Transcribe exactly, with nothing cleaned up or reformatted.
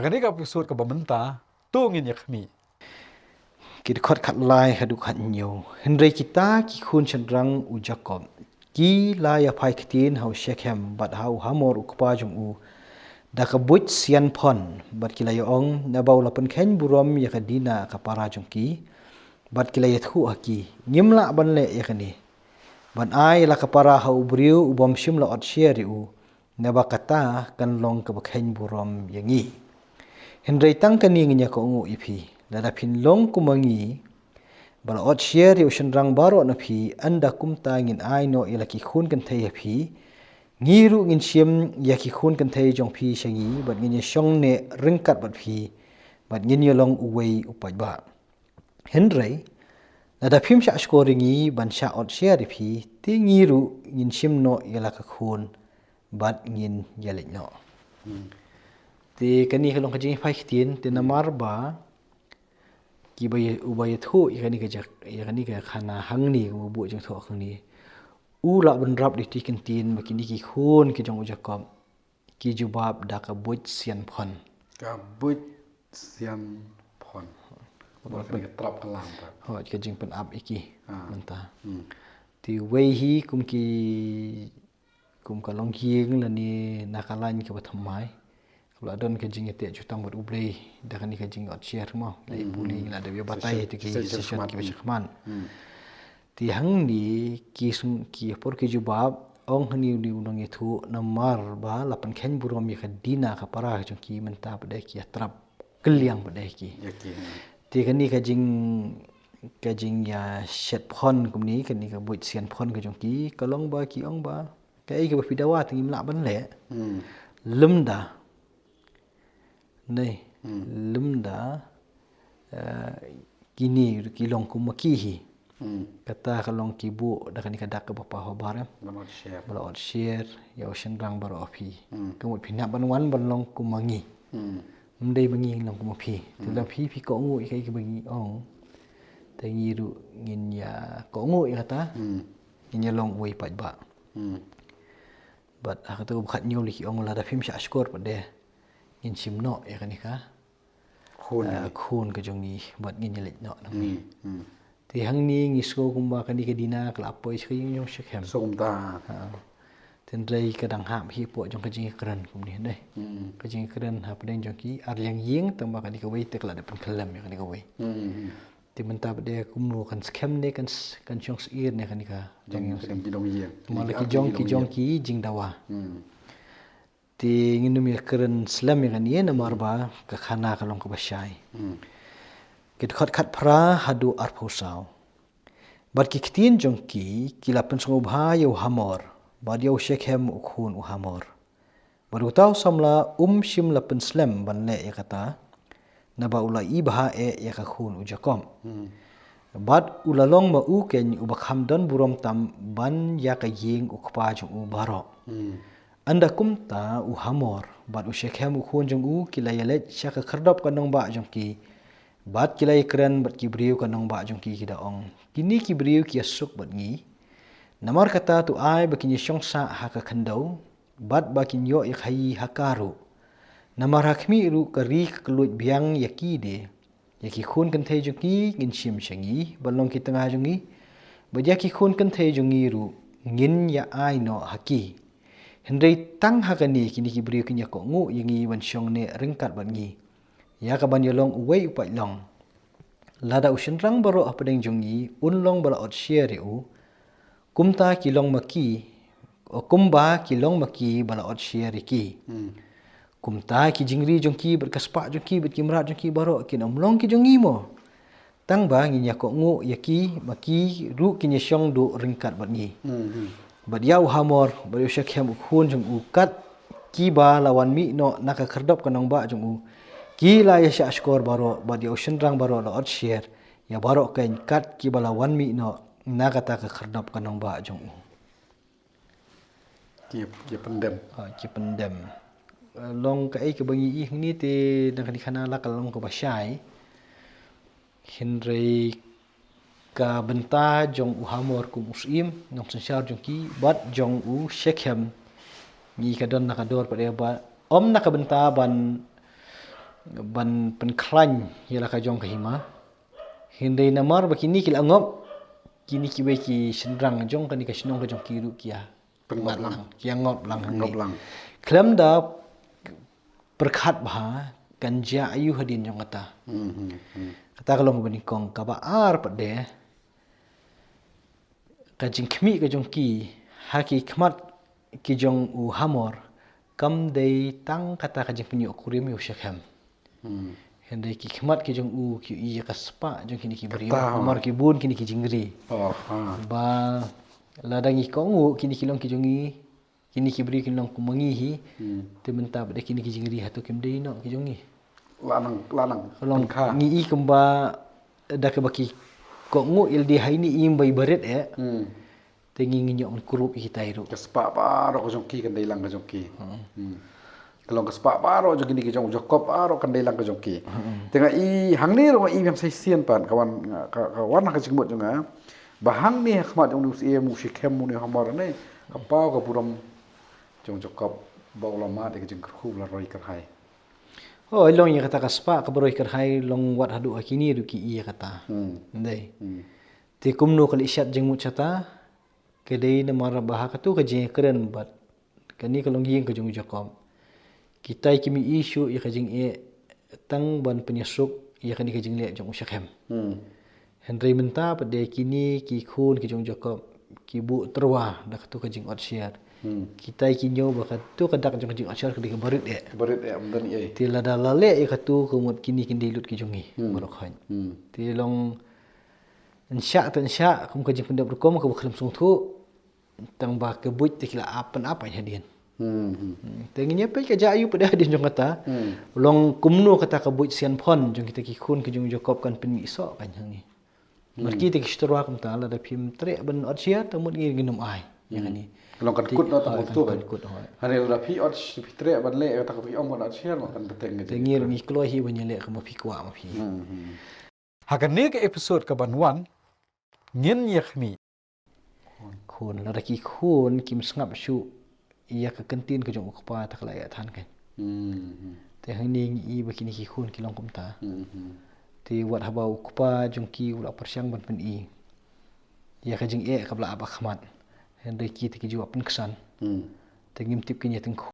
Kane ka episode kaba mynta, to ngin ïa khmih. Ki dkhot khatlai haduh khathynñiew. Hynrei kita ki khun shynrang u Jakob, ki la ïa phai ktien ha u Shekhem bad ha u Hamor u kpa jong u da ka buit sian phon, bad ki la ïa ong, naba u la pynkheiñ burom ïa ka Dina ka para jong ki, bad ki la ïathuh ha ki, ngim lah ban leh ïa kane ban ai la ka para ha u briew u bym shym la ot sher ïa u, naba kata kan long kaba kheiñ burom ïa ngi. Hynrei tang kane ngin ïa kohnguh ïa phi, lada phin long kum ma ngi ba la ot sher ïa u shynrang baroh na phi, ynda kumta ngin ai noh ïa la ki khun kynthei ha phi. Ngi ruh ngin shim ïa ki khun kynthei jong phi sha ngi, bad ngin ïa shong neh ryngkat bad phi, bad ngin ïa long uwei u paidbah. Hynrei lada phim shah shkor ïa ngi ban shah ot sher ïa phi, te ngi ruh ngin shim noh ïa la ka khun bad ngin ïa leit noh. Te kane ka long ka jingïaphai ktien, te namar ba ki ba ïa, u ba ïathuh ïa kane ka jak, ïa kane ka khana hangne, u ba buh jingthoh hangne, u lah ban rap da ki kyntien ba kine ki khun ki jong u Jakob ki jubab da ka buit sian phon. Ka buit sian phon. Ba ka trap ka lang ba. Hooid, ka jingpynap ïa ki mynta. Te wei hi kum ki, kum ka longïing lane na ka lain kaba thymmai, ka la don ka jingïateh jutang bad U Blei da kane ka jingïoh sher mo. La i puli, la da ïa batai tu ki session kiba shakhmat. Te hangne ki sng-, ki por ki jubab, ong hangne u nongïathuh, namar ba la pynkheiñ burom ïa ka Dina ka para jong ki, mynta pat de ki ïatrap kylliang pat de ki. Te kane ka jing, ka jingïashet phon kumne, kane ka buit sian phon ka jong ki, ka long ba ki ong ba kaei kaba phi dawa te ngim lah ban leh. Lymda Nei, lymda, eh, kine ki long kum ma ki hi. Kata ka long ki buh da kane ka dak kaba paw habar, em. Ba la ot sher. Ba la ot sher ïa u shynrang baroh phi. Ka mut phi nang ban wan ban long kum ma ngi. Ym dei ba ngi long kum ma phi. Te lada phi, phi kohnguh ïa kaei kaba ngi ong, te ngi ruh ngin ïa kohnguh ïa kata. Ngin ïa long uwei paidbah. Bad ha kata ka ba khathynñiew lei ki ong, lada phim shah shkor pat de, ngin shim noh ïa kane ka khun, eh, khun ka jong ngi bad ngin ïa leit noh nangne. Te hangne ngi sngew kumba kane ka Dina ka la poi sha ka ïing jong Shekhem. Sngewbha. Te hynrei ka dang hap hi hapoh jong ka jingkren kumne, nei. Ka jingkren hapdeng jong ki arliang ïing, tangba kane kawei te ka la dep pynkhyllem ïa kane kawei. Te mynta pat de kumno kan skhem ne kan s-, kan shong syiar ne kane ka jong, jong ki dong ïing. Namar la ki jong, ki jong ki jingdawa. Te ngin ym ïa kren slem ïa kane namar ba ka khana ka long kaba shai. Ki dkhot khatphra haduh arphew saw. Bad ki ktien jong ki ki la pynsngewbha ïa u Hamor bad ïa u Shekhem u khun u Hamor. Bad uta u samla um shym la pynslem ban leh ïa kata, naba u la ibha eh ïa ka khun u Jakob. Bad u la long ma u keiñ uba kham don burom tam ban ïa ka ïing u kpa jong u baroh. Ynda kumta u Hamor bad u Shekhem u khun jong u ki la ïaleit sha ka khyrdop ka nongbah jong ki, bad ki la ïakren bad ki briew ka nongbah jong ki, ki da ong, kine ki briew ki ïasuk bad ngi. Namar kata to ai ba kin ïashong sah ha ka khyndew, bad ba kin ïoh ïa ka khaïi ha ka ruh. Namar ha khmih ruh ka ri ka kylluid biang ïa ki de. Ïa ki khun kynthei jong ki ngin shim sha ngi ban long ki tnga jong ngi, bad ïa ki khun kynthei jong ngi ruh ngin ïa ai noh ha ki. Hynrei tang ha kane kine ki briew kin ïa kohnguh ïa ngi ban shong neh ryngkat bad ngi, ïa ka ban ïa long uwei u paidlong. Lada u shynrang baroh hapdeng jong ngi un long ba la ot sher ïa u, kumta ki long ma ki, o kumba ki long ma ki ba la ot sher ïa ki. Kumta ki jingri jong ki bad ka spah jong ki bad ki mrad jong ki baroh kin ym long ki jong ngi mo. Tang ba ngin ïa kohnguh ïa ki, ma ki ruh kin ïa shong duh ryngkat bad ngi. Bad ïa u Hamor bad ïa u Shekhem u khun jong u, kat kiba la wan mih noh na ka khyrdop ka nongbah jong u, ki la ïa shah shkor baroh, bad ïa u shynrang baroh la ot sher ïa baroh keiñ, kat kiba la wan mih noh na kata ka khyrdop ka nongbah jong u. Ki, ki pyndem. Ah, ki pyndem. Eh, long kaei kaba ngi ïohi hangne te na kane ka khana la ka long kaba shai. Hynrei ka bynta jong u Hamor kum u syiem nongsynshar jong ki bad jong u Shekhem, ngi ka don na ka dor pat de ba ym na ka bynta ban, ban pynkhlaiñ ïa la ka jong ka hima. Hynrei namar ba kine ki la ngop, kine kiwei ki shynrang jong kane ka shnong ka jong ki ruh ki ïa ngop lang, ki ïa ngop lang hangne. Khlem da pyrkhat bha kan jia aïu hadien jong kata. Kata ka long kaba nyngkong. Kaba ar pat de, ka jingkhmih ka jong ki ha ki khmat ki jong u Hamor kam dei tang kata ka jingpynïoh kurim ïa u Shekhem. Hynrei ki khmat ki jong u ki ïohi ïa ka spah jong kine ki briew. Hamor ki bun kine ki jingri. Ba lada ngi kohnguh kine ki long ki jong ngi, kine ki briew ki long kum ma ngi hi. Te mynta pat de kine ki jingri hato kim dei noh ki jong ngi. Lanang lanang. Long ngi i kumba da kaba ki kohnguh ïa lade ha ine i bai barit eh. Te ngi ngin ïoh ban kurup ïa kitai ruh. Ka spah baroh ka jong ki kan dei lang ka jong ki. Ka long ka spah baroh jong kine ki jong u Jakob baroh kan dei lang ka jong ki. Te nga i hangne ruh nga i biang sa shisien pat ka wan ka wan ha ka jingmut jong nga. Ba hangne ha khmat jong une u Siem, u Shekhem, une u Hamor ne ka paw ka burom jong u Jakob ba u la mad ïa ka jingkyrkhu ba la roi kyrhai. Oh, long ïa kata ka spah kaba roi kyrhai long wat haduh ha kine ruh ki i ïa kata. Ndei. Te kumno ka leit shat jingmut shata? Ka dei namar ba ha katu ka jingkren bad kane ka longïing ka jong u Jakob, kitai kim i shuh ïa ka jingeh tang ban pynïasuk ïa kane ka jingleh jong u Shekhem. Hynrei mynta pat de kine ki khun ki jong u Jakob ki buh tyrwa da katu ka jingotshiar. Kitai ki ñiew ba katu ka dak jong ka jingotshiar ka dei ka barit eh. Barit eh, ym don ei. Te lada la leh ïa katu ka mut kine kin dei lut ki jong ngi. Baroh khoit. Te long nshah te nshah kum ka jingpyndep rukom kaba khlem sngewthuh. Tang ba ka buit te ki la ap pynap ai hadien. Te ngin ïa peit ka jia aïu pat de hadien jong kata. Long kumno kata ka buit sian phon jong kita ki khun ki jong u Jakob kan pynmih soh kan hangne. Mar ki te ki shu tyrwa kumta lada phim treh ban otshiar te mut ngi ngin ym ai. Ïa kane. Long kan kut noh tang tu kan kut. Hane lada phi ot phi treh ban leh kata ka phi ong ban otshiar ma kan bteng. Te ngi ngi kloi hi ban ïa leh kaba phi kwah ma phi. Ha kane ka episode ka ban wan ngin ïa khmih. Khun, lada ki khun kim sngap shuh ïa ka ktien ka jong u kpa te ka la ïa than kan. Te hangne ngi i ba kine ki khun ki long kumta. Te wat haba u kpa jong ki u la pyrshang ban pyni ïa ka jingeh kaba la ap ha khmat, hynrei ki te ki ju pynksan. Te ngim tip kin ïa tyngkhuh.